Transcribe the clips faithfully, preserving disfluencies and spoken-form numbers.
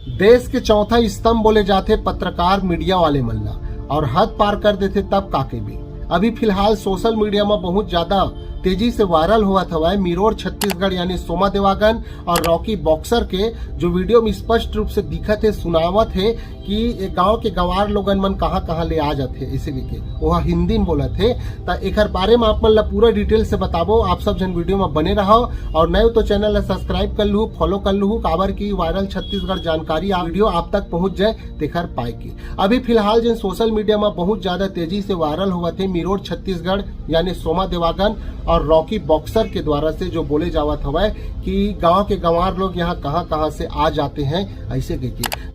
देश के चौथा स्तंभ बोले जाथे पत्रकार मीडिया वाले मन ला, और हद पार कर देथे तब का कहिबे। अभी फिलहाल सोशल मीडिया में बहुत ज्यादा तेजी से वायरल होवत हवय मिरोर छत्तीसगढ़ यानी सोमा देवागन और रॉकी बॉक्सर के, जो वीडियो में स्पष्ट रूप से दिखत हे, सुनावत हे कि ये गांव के गंवार लोगन मन कहां-कहां ले आ जाथे, इसे कहिके ओहा हिंदी में बोलत हे। त एकर बारे में आप मन ला पूरा डिटेल से बताबो। आप सब झन वीडियो में बने रहव और नए हो तो चैनल ला सब्सक्राइब कर लूहू, फॉलो कर लूहू, काबर की वायरल छत्तीसगढ़ जानकारी आ वीडियो आप तक पहुंच जाए, तेखर पाए के। अभी फिलहाल जिन सोशल मीडिया में बहुत ज्यादा तेजी से वायरल होवत हे मिरोर छत्तीसगढ़ यानी सोमा देवागन और रॉकी बॉक्सर के द्वारा से जो बोले जावत हवय कि गांव के गंवार लोग यहां कहां-कहां से आ जाते हैं, ऐसे कहिके।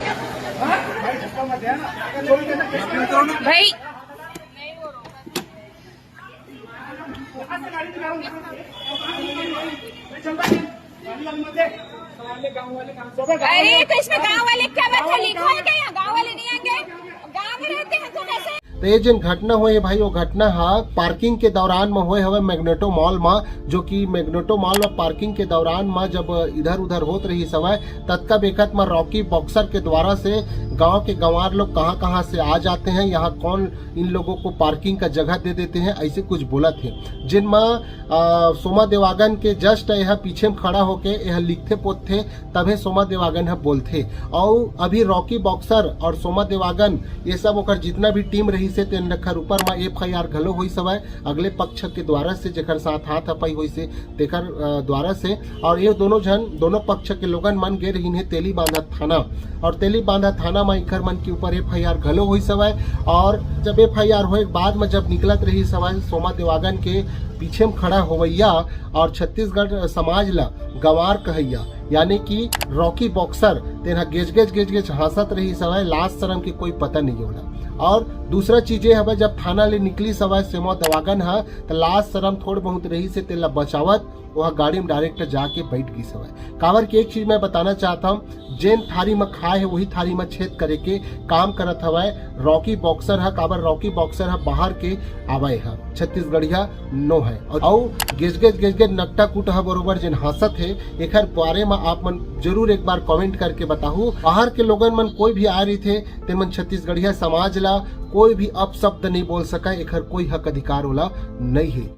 भाई, अरे, तो इसमें गांव वाले क्या बात है? लिखो है क्या यहाँ? गांव वाले नहीं आएंगे? गांव में रहते हैं तो कैसे? तो ये जिन घटना होए हे भाई, वो घटना हा पार्किंग के दौरान में होए हवे मैग्नेटो मॉल में, जो कि मैग्नेटो मॉल में पार्किंग के दौरान में जब इधर उधर होत रहिस हवय, ततका बेखत में रॉकी बॉक्सर के द्वारा से गांव के गंवार लोग कहां-कहां से आ जाते हैं, यहां कौन इन लोगों को पार्किंग का जगह दे देते हैं, ऐसे कुछ बोलत हे। जिन म, अ, सोमा देवागन के जस्ट यह पीछे में खड़ा होके यह लिखथे पोतथे, तभे सोमा देवागन ह बोलथे। अउ अभी रॉकी बॉक्सर और सोमा देवागन, ये सब ओकर जितना भी टीम रहिस हे, तेन रखर ऊपर म एफआईआर घलो होइस हवय अगले पक्ष के द्वारा से, जेकर साथ हाथापाई होइस हे, तेकर, अ, द्वारा से। और ये दोनों झन, दोनों पक्ष के लोगन मन गे रहिन हे तेली बांधा थाना, और तेली बांधा थाना म इखर मन के ऊपर एफआईआर घलो होइस हवय। और जब एफआईआर होए के बाद म जब निकलत रहिस हवय सोमा देवागन के पीछे म खड़ा होवइया और छत्तीसगढ़ समाज ला गंवार कहइया, यानी कि रॉकी बॉक्सर, तेन ह गेज गेज गेज गेज हाँसत रहिस हवय, लाज शरम के कोई पता नहीं होला। और दूसरा चीज ये हवय, जब थाना ले निकलिस हवय सोमा देवागन ह, त लाज शरम थोड़ बहुत रहिस हे, तेला बचावत ओहा गाड़ी में डायरेक्ट जाके बैठ गिस हवय। काबर कि एक चीज मैं बताना चाहत हूं, जेन थारी म खाए हे, वही थारी म छेद करे के काम करत हवय रॉकी बॉक्सर ह। काबर रॉकी बॉक्सर ह बाहर के आवय ह, छत्तीसगढ़िया नो है। और अउ गेजगेज गेजगेज नकटा कूट ह बरोबर जेन हाँसत हे, एखर बारे म आप मन जरूर एक बार कमेंट करके बताहू। बाहर के लोगन मन कोई भी आए रहिथे, तेन मन छत्तीसगढ़िया समाज ला कोई भी अपशब्द नहीं बोल सकय, एखर कोई हक अधिकार ओला नहीं हे।